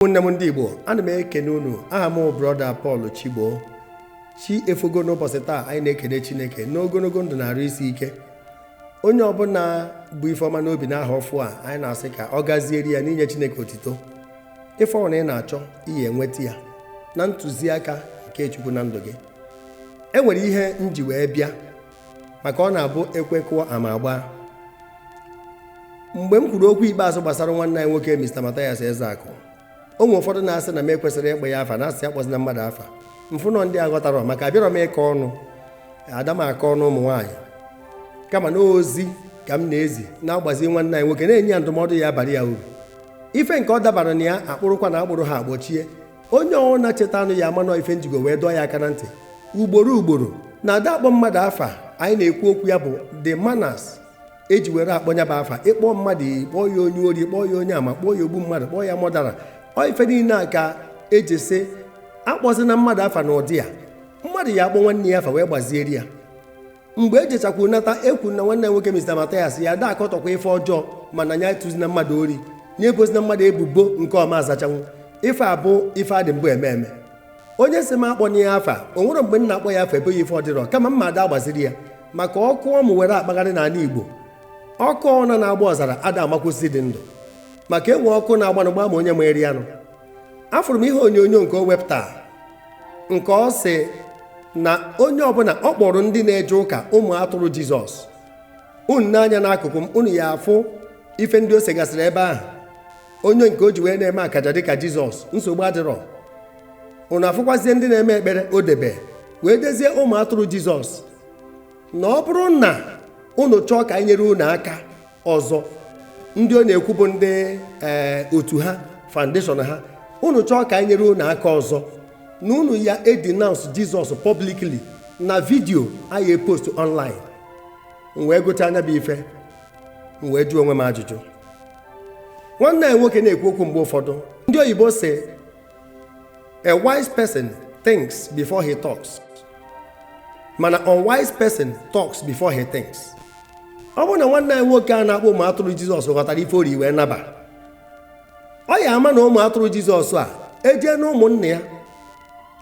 Ụmụnne m ndị Igbo, ana m ekene unu. Aha m, Brother Paul Chigbo. Chi efogo n'ụbọchị taa. Anyị na-ekene Chineke n'ogologo ndụ na-arụ isi ike. Onye ọbụla bụ ifeọma n'obi n'aha ọfụ a, anyị na-asị ka ọ gazieri ya n'inye Chineke otito. Ife ọ na ị na-achọ iyi enweta ya na ntụziaka nke Chukwu na ndụ gị. E nwere ihe m ji wee bịa, maka ọ na-abụ ekwe kụọ ama agba. Mgbe m kwuru okwu ikpeazụ gbasara nwanne anyị nwoke, Mr. Mathias Ezeakụ, o nwe ụfọdụ na-asị na m ekwesịrị ịkpọ ya afa, na-asị ya kpọzina mmadụ afa. Mfụnọ ndị aghọtara, maka abịarọ m ịkọ ọnụ, ada m akọ ọnụ ụmụ nwaanyị, kama na ozi ka m na-ezi, na-agbazi nwanne anyị nwoke, na-enye ya ndụmọdụ ya abalị ya uru. Ife nke ọ dabara na ya akpụrụkwa na akpụrụ ha agbochie onye ọwụ na-cheta anụ ya amanọ. Ife njigo wee dọọ ya aka na ntị ugboro ugboro na ada akpọ mmadụ afa. Anyị na-ekwu okwu ya bụ the manners eji were akpọ ya bụ afa. Ịkpọ mmadụ, kpọọ ya onye ori, kpọọ ya onye ama, kpọọ ya ogbu mmadụ, kpọọ ya mọdara, ọ ife niile a ka eji sị akpọzina mmadụ afa. Na ụdị a mmadụ ya akpọ nwanne ya afa wee gbazieri ya. Mgbe ejechakwu nata ekwu na nwanne ya nwoke, Mr. Mathias, ya ada akọtọkwa ife ọjọọ, mana ya etuzina mmadụ ori, nye ebozina mmadụ ebubo nke ọma azachanwu. Ife abụ ife adị mbụ eme eme. Onye si m akpọ ya afa, o nwere mgbe m na-akpọ ya afa eboghị ife ọdịrọ, kama mma ada agbaziri ya, maka ọkụ ọmụ were akpagharị n'ala Igbo. Ọkụ ọna na-agba ọzara ada amakwụsị dị ndụ, maka enwe ọkụ na-agbanụ gba ma onye ma eri anụ. Afụrụ m ihe onyonyo nke o wepụta, nke ọ sị na onye ọbụla ọ kpọrọ ndị na-eje ụka ụmụ atụrụ Jizọs. Unu n'anya n'akụkụ m, unu ya afụ ife ndị o segasịrị ebe ahụ, onye nke o ji wee na-eme akaja dịka Jizọs. Nsogbu adịrọ. Unu afụkwazie ndị na-eme ekpere o debe wee dezie ụmụ atụrụ Jizọs, na ọ bụrụ na unu chọọ ka anyị nyere unu aka ọzọ, ndị ọ na-ekwu bụ ndị otu ha, foundation ha, unu chọọ ka anyị nyere unu aka ọzọ, na unu ya edenounce Jizọs publicly na video anyị post online. M wee gụcha anya bụ ife, m wee jụọ onwe m ajụjụ. Nwanne anyị nwoke na-ekwu okwu mgbe ụfọdụ, ndị oyibo sị, "A wise person thinks before he talks," mana unwise person talks before he thinks. Ọ bụrụ na nwanne anyị nwoke a na-akpọ ụmụ atụrụ Jizọs ghọtara ife ori wee naba, ọ ya ama na ụmụ atụrụ Jizọs a ejee na ụmụnna ya.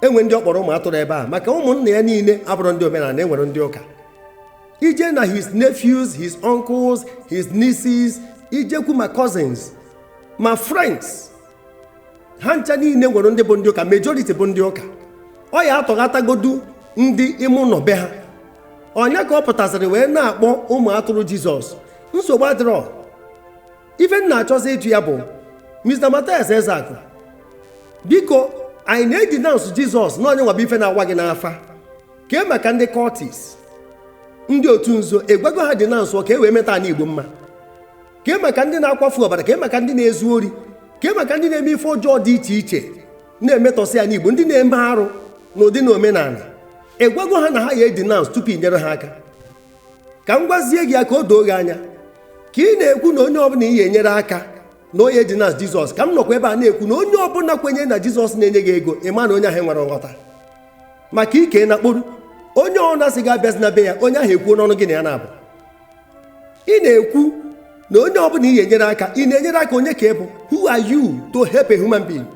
Enwe ndị ọ kpọrọ ụmụ atụrụ ebe a, maka ụmụnna ya niile abụrụ ndị omenala, enwere ndị ụka. Ije na his nephews, his uncles, his nieces, ijekwu ma cousins, ma friends, ha ncha niile nwere ndị bụ ndị ụka, majority bụ ndị ụka. Ọ ya atọghatagodu ndị ime ụlọ be ha. Ọnya ka ọ pụtasịrị wee na-akpọ ụmụ atụrụ Jizọs. Nsogbu adịrọ. Ife m na-achọzi ịjụ ya bụ, Mr. Mathias Ezeakụ, biko, anyị na-edenounce Jizọs na onye nwabụ ife na-awa gị n'afa? Kee maka ndị cultists, ndị otu nzo, egwago ha denounce ka e wee meta ala Igbo mma? Kee maka ndị na-akwafu ọbara? Kee maka ndị na-ezu ori? Kee maka ndị na-eme ife ọjọọ dị iche iche na-emetọsị ya n'Igbo, ndị na-eme arụ n'ụdị na omenala? Egwago ha na ha ya edenounce tupu inyere ha aka? Ka m gwazie gị ya ka o doo gị anya. Ka ị na-ekwu na onye ọbụla ị ga-enyere aka na onye denounce Jizọs, ka m nọkwa ebe a na-ekwu na onye ọbụla kwenye na Jizọs na-enye gị ego, ịma na onye ahụ nwere nghọta maka ike na kporu. Onye ọ na-asị gị abịazi na be ya, onye ahụ ekwuo n'ọnụ gị na ya na-abụ. Ị na-ekwu na onye ọbụla ị ga-enyere aka, ị na-enyere aka onye ka ị bụ? Who are you to help a human being?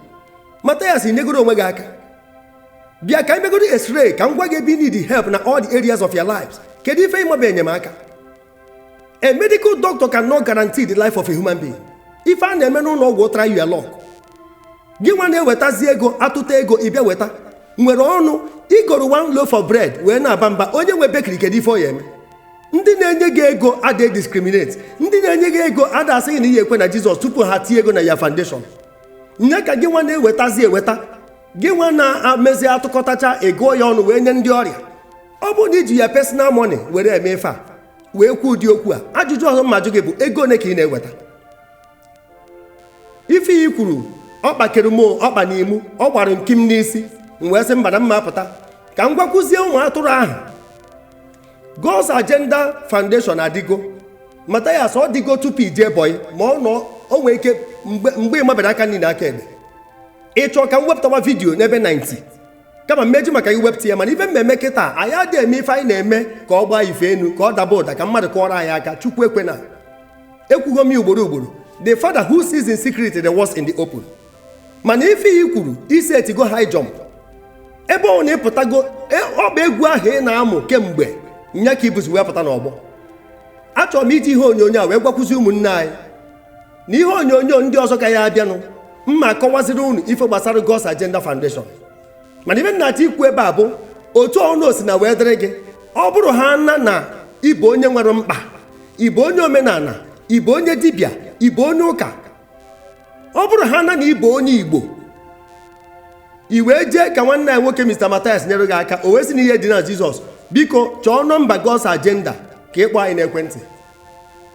Mathias, nyegoro onwe gị aka. Bịa ka anyị megoro x-ray, ka m gwa gị ebe ị need help na all the areas of your lives. Kedu ife ịmaba enyemaka? A medical doctor cannot guarantee the life of a human being. Ife a na-eme n'ụlọ ọgwụ, try your luck. Gị nwa na-ewetazi ego, atụta ego ịbịa weta, nwere ọnụ igoro one loaf of bread wee na-aba mba. Onye nwe bakery, kedu ife ọ ya eme? Ndị na-enye gị ego ada discriminate. Ndị na-enye gị ego ada asị gị na ihe ekwe na Jizọs tupu ha tinye ego na ya foundation. Nye ka gị nwa na-ewetazi eweta, gị nwa na-amezi atụkọtacha ego ya ọnụ wee nye ndị ọrịa. Ọ bụrụ na iji ya personal money were eme ife a wee kwuo ụdị okwu a, ajụjụ ọzọ mma ajụ gị bụ, ego ole ka ị na-eweta? Ife i kwuru, ọ kpakere m ọkpa n'imu, ọ gbara nkim n'isi. M wee sị mba, na mma apụta ka m gwakwuzie ụmụ atụrụ ahụ. God's Agenda Foundation adịgo. Mathias, ọ dịgo tupu ije boy, ma ọ nọ o nwee ike mgbe ị mabere aka niile aka ebe. Ị chọọ ka m wepụtawa video n'ebe 90, kama mmeji maka iwepụta ya. Mana ife mmemme kịta, anyị adịghị eme ife anyị na-eme ka ọ gbaa ife enu, ka ọ daba ụda, ka mmadụ kụọrọ anyị aka. Chukwu ekwena. Ekwugo m ya ugboro ugboro, the Father who sees in secret, the worst in the open. Mana ife i kwuru isi etigo high jump, ebe ọ na ịpụtago, ọ bụ egwu ahụ ị na-amụ kemgbe nya ka ibuzi wee pụta n'ọgbọ. Achọrọ m iji ihe onyonyo a wee gwakwụzi ụmụnne anyị na ihe onyonyo ndị ọzọ ka ya abịanụ, mma akọwaziri unu ife gbasara God's Agenda Foundation. Mana ife nna-achọ ikwu ebe a bụ otu ọnụ osi na wee dịrị gị. Ọ bụrụ ha na ịbụ onye nwere mkpa, ịbụ onye omenala, ịbụ onye dibịa, ịbụ onye ụka, ọ bụrụ ha na ịbụ onye Igbo, i wee jee ka nwanne ya nwoke Mr. Mathias nyere gị aka, o wee sị na ihe dị na Jizọs, biko chọọ nọmba God's Agenda ka ị kpọọ anyị n'ekwentị.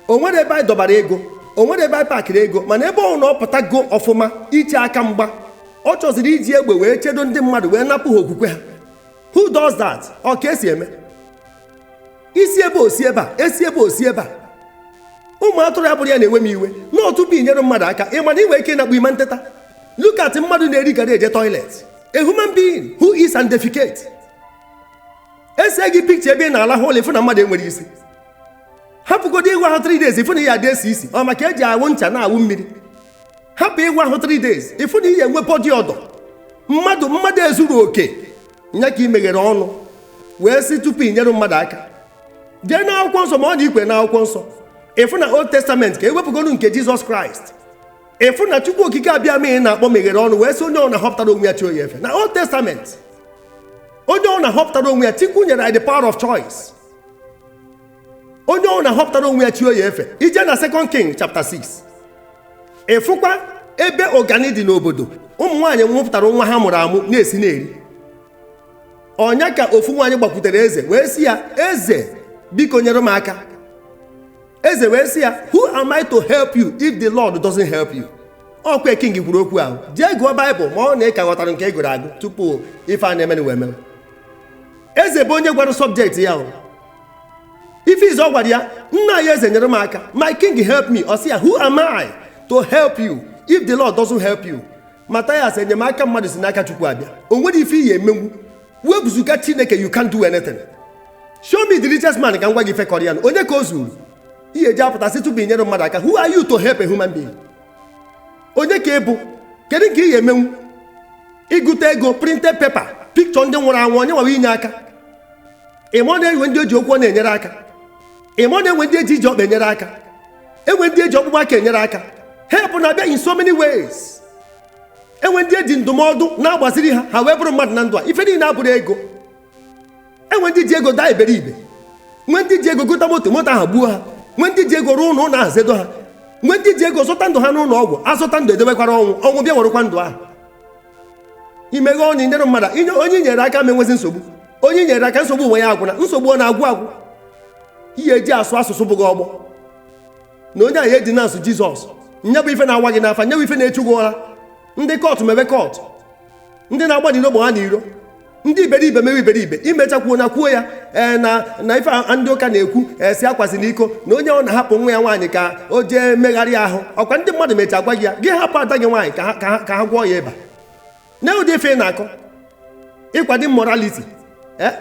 O nwere ebe anyị dọbara ego, o nwere ebe anyị pakịrị ego, mana ebe ọ na ọ pụtago ọfụma iche aka mgba, ọ chọziri iji egbe wee chedo ndị mmadụ wee napụ ha okwukwe ha. Who does that? Ọ ka esi eme? Isi ebe osi ebe a, esi ebe osi ebe a. Ụmụ atụrụ ya bụrụ ya na-enwe m iwe na tupu inyere mmadụ aka, ị mana ị nwere ike ịnakpu ime nteta. Look at mmadụ na-eri gara eje toilet, a human being who is and defecate. Ese gị picture ebe ị na-alahụ ụlọ, ịfụ na mmadụ enwere isi. Hapụgodo ịgwa ahụ 3 days, ịfụ na ya adị esi isi. Ọ maka eji awụ ncha na-awụ mmiri. Hapụ ịgwa ahụ 3 days, ịfụ na ihe enwe body odour. Mmadụ ezuru oke nya ka ị meghere ọnụ wee sị tupu inyere mmadụ aka, jee n'akwụkwọ nsọ. Ma ọ na ikwe n'akwụkwọ nsọ, ịfụ na Old Testament ka ewepụgonu nke Jizọs Kraịst, ịfụ na Chukwu Okike abịa mee na-akpọ meghere ọnụ wee sị onye ọ na-ahọpụtara onwe ya chi oyi efe. Na Old Testament, onye ọ na-ahọpụtara onwe ya, Chukwu nyere anyị the power of choice. Onye ọ na-ahọpụtara onwe ya chi oyi efe. Ije na Second King chapter 6, ịfụkwa ebe ọgani dị n'obodo, ụmụ nwaanyị nwụpụtara nwa ha mụrụ amụ na-esi na-eri. Ọnya ka ofu nwaanyị gbakwutere eze wee sị ya, "Eze, biko nyere m aka." Eze wee sị ya, "Who am I to help you if the Lord doesn't help you?" Ọkwa king kwuru okwu ahụ. Jee gụọ Baịbụl ma ọ na ịka ghọtara nke e gụrụ agụ tupu ife a na-eme wee mewe. Eze bụ onye gwara subject ya o. Ife ize ọ gwara ya, "Nna ya eze, nyere m aka, my king, help me." Ọ sị ya, "Who am I to help you if the Lord doesn't help you?" Mathias, enyemaka mmadụ si n'aka Chukwu abịa. O nwere ife iyi emenwu wepụzuga Chineke, you can't do anything. Show me the richest man ka m gwa gị ife kọrọ ya. Onye ka o zuru ihe eji apụta sị tupu inyere mmadụ aka? Who are you to help a human being? Onye ka ị bụ? Kedu nke ị ga-emenwu? Ịgụta ego, printed paper, picture ndị nwụrụ anwụ, onye nwawa inye aka? Ịmọ na-enwe ndị eji okwu ọ na-enyere aka, ịmọ na-enwe ndị eji ije ọkpa enyere aka, enwe ndị eji ọkpụkpụ aka enyere aka. Help na-abịa in so many ways. Enwe ndị eji ndụmọdụ na-agbaziri ha, ha wee bụrụ mmadụ na ndụ a. Ife niile abụrụ ego. Enwe ndị ji ego daa iberibe, nwee ndị ji ego gota moto, moto ahụ gbuo ha, nwee ndị ji ego rụọ ụlọ, ụlọ ahụ zedo ha, nwee ndị ji ego zụta ndụ ha n'ụlọ ọgwụ, azụta ndụ edebekwara ọnwụ, ọnwụ bịa werekwa ndụ ahụ. Imeghe ọnụ inyere mmadụ inye, onye i nyere aka ma enwezi nsogbu. Onye i nyere aka, nsogbu onwe ya agwụna. Nsogbu ọ na-agwụ agwụ? Ihe eji asụ asụsụ bụ gị ọgbọ na onye ahụ eji na-asụ Jizọs nye bụ ife na-awa gị n'afa, nye bụ ife na-echu gị ụra. Ndị cult mebe cult, ndị na-agba n'iro gba ha n'iro, ndị iberibe mewe iberibe. Imechakwuo na kwuo ya ee na ife a ndị ụka na-ekwu esi akwasị n'iko na onye ọ na-ahapụ nwa ya nwaanyị ka o jee megharịa ahụ. Ọkwa ndị mmadụ mechaa gwa gị ya, gị hapụ ada gị nwaanyị ka ha gwọọ ya ịba na ụdị ife ị na-akọ ịkwado morality.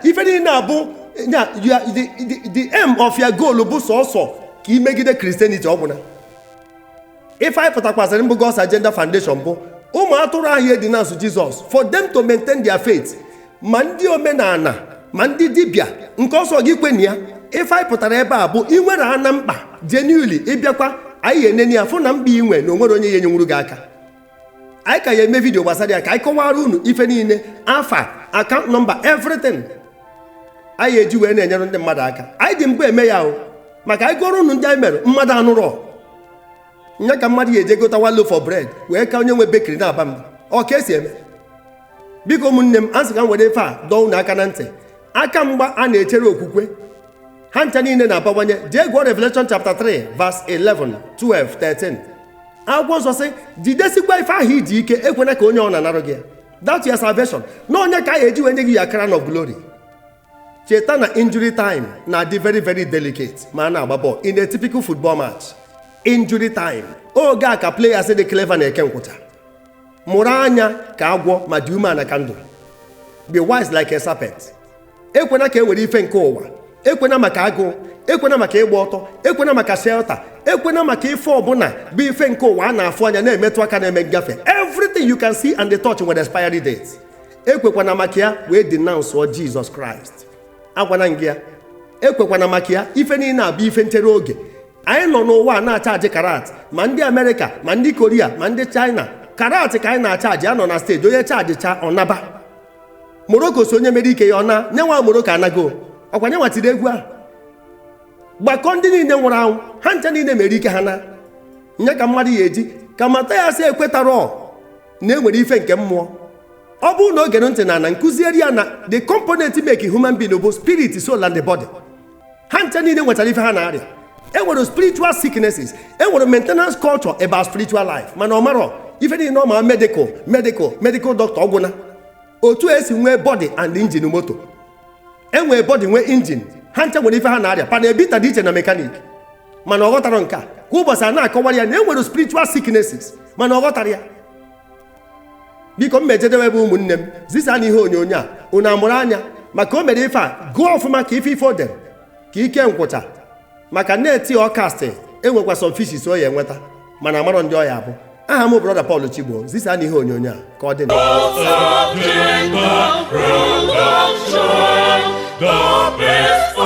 Ife niile abụ ya the aim of your goal bụ sọsọ ka imegide Christianity. Ọ gwụna ife anyị pụtakwasịrị mbụ God's Agenda Foundation bụ ụmụ atụrụ ahụ dị na-asụ Jizọs, for them to maintain their faith. Ma ndị omenala ma ndị dibịa nke ọsọ gị kweni ya, ife anyị pụtara ebe a bụ inwere ana mkpa genuinely, ịbịakwa anyị ga-enene ya, fụ na mkpa inwe na onwere onye ya enyenwuru gị aka. Anyị ka ya eme video gbasara ya ka anyị kọwara unu ife niile, afa, account number, everything anyị eji wee na-enyere ndị mmadụ aka. Anyị dị mbụ eme ya o maka anyị gụọrọ unu ndị anyị mere mmadụ anụrọ nya ka mmadụ ga-eje gota one loaf of bread wee ka onye nwe bakery na-aba mba. Ọ ka esi eme? Biko ụmụnne m, a sị ka m were ife a dọọ unu aka na ntị. Aka mgba a na-echere okwukwe ha ncha niile na-abawanye. Jee gụọ Revelation chapter 3 verse 11, 12, 13. Akwụkwọ nsọ sị, jidesikwa ife ahụ iji ike, ekwena ka onye ọ na-anarụ gị ya. That's your salvation. Na onye ka a ga-eji wee nye gị ya crown of glory. Cheta na injury time na-adị very very delicate ma a na-agba bọọlụ. In a typical football match, injury time, oge a ka players dị clever na-eke nkwụcha. Mụrụ anya ka agwọ ma dị umeala ka ndụ. Be wise like a serpent. Ekwena ka e were ife nke ụwa, ekwena maka agụụ, ekwena maka ịgba ọtọ, ekwena maka shelter, ekwena maka ife ọbụla bụ ife nke ụwa a na-afụ anya na-emetụ aka na-eme ngafe. Everything Everything you can see and the touch nwere expiry date. Ekwekwana maka ya wee denounce Jesus Christ. Agwana gị ya, ekwekwana maka ya. Ife niile abụ ife nchere oge. Anyị nọ n'ụwa a na-acharge karat, ma ndị Amerịka, ma ndị Koria, ma ndị China. Karat ka anyị na-acharge. Anọ na stage, onye chargecha, ọnaba Morocco. Si onye mere ike ya, ọ na nyenwa Morocco anago. Ọkwa nyenwa tiri egwu ahụ. Gbakọ ndị niile nwụrụ anwụ, ha ncha niile mere ike ha na nye ka mmadụ ya eji ka mata ya sị ekwetara na enwere ife nke mmụọ. Ọ bụrụ na o gere ntị na nkụzieri ya na the component make human being bụ spirit, soul and the body. Ha ncha niile nwetara ife ha na-arịa. Enwere spiritual sicknesses, enwere maintenance culture about spiritual life, mana ọ marọ ife niile. Ọ ma medical, medical, medical doctor. Ọgwụna otu esi nwee body and engine moto, enwee body, nwee engine. Ha ncha nwere ife ha na-arịa. Panel beater dị iche na mechanic, mana ọ ghọtara nke a. Kwa ụbọchị a na-akọwara ya na enwere spiritual sicknesses, mana ọ ghọtara ya. Biko, m mejedewe ebe ụmụnne m zisa na ihe onyonyo a. Unu amụrụ anya maka o mere ife a. Gụọ ọfụma ka ife ife o dere ka ike nkwụcha maka net ọkastị. Enwekwa some fishes o ya enweta, mana amarọ ndị ọya abụ. Aha m, Brother Paul Chigbo. Zisa na ihe onyonyo a ka ọ dị. The best.